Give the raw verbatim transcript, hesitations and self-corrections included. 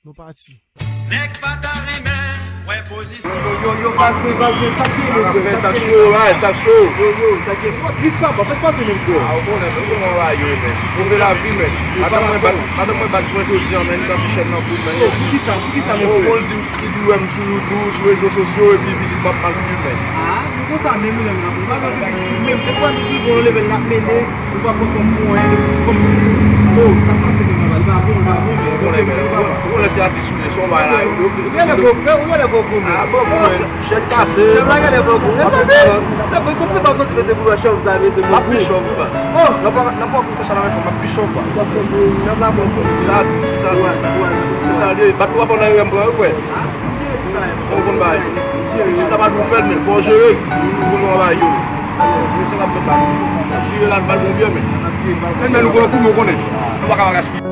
Nou pati. Nèg pa ta renmen wè pozisyon. Yo, yo, yo, baz mwen, baz mwen, sa k ye, Sa menm k ap frè? fè, Sa sa k ye, cho, menm frè? Ray, sa cho. Yo, yo, sa k ye? Tris papa, sa k pase, menm frè? Ah, ou konnen, men, ou konnen Ray yo, men. Move lavi, men. Madanm mwen bat, madanm mwen bat mwen jodi an, men, li t ap fè chèn nan kou, men. Yo, poukisa, poukisa, menm Bon, frè? bon, l di m ki di wè m sou YouTube, sou rezo sosyo, epi pitit m ap mal viv, men. Ah, nou konn sa menm, wi, lè m ap, nou pa gen pitit, menm, se kwa nou di, bon, leve l, n ap mennen, nou pa pran kòm pou anyen, kòm si, oh, sa k pase, menm, li pa bon, li pa bon, men, Ou konnen, men. Ou konnen se atis ou ye, se yon bagay la, yo. Ou gen lè gwo, ou gen lè gwo gwo, men. Ah, bon, men. Chèn kase. Lè m la gen lè gwo gwo. Mwen konn pale. Se pou kout se pa soti, men se pou lò chòm sa, men se M ap pi chòv, baz. Oh! Nan pa, nan pa konn sa nan men fò, m ap pi chòv, baz. Lè m la bon. Sa tris, sa tris. Se sa l ye. Bat nou pa nan erè m pran, wi, frè. Ou konn bagay yo. Pitit la pa dwe fè l, men fò w jere. Ou konn bagay yo. Men se l ap fè bal. N ap vire la, n pral bon byen, men. Men, men nou pran kou, men ou konnen. Nou pa ka pa gaspiye.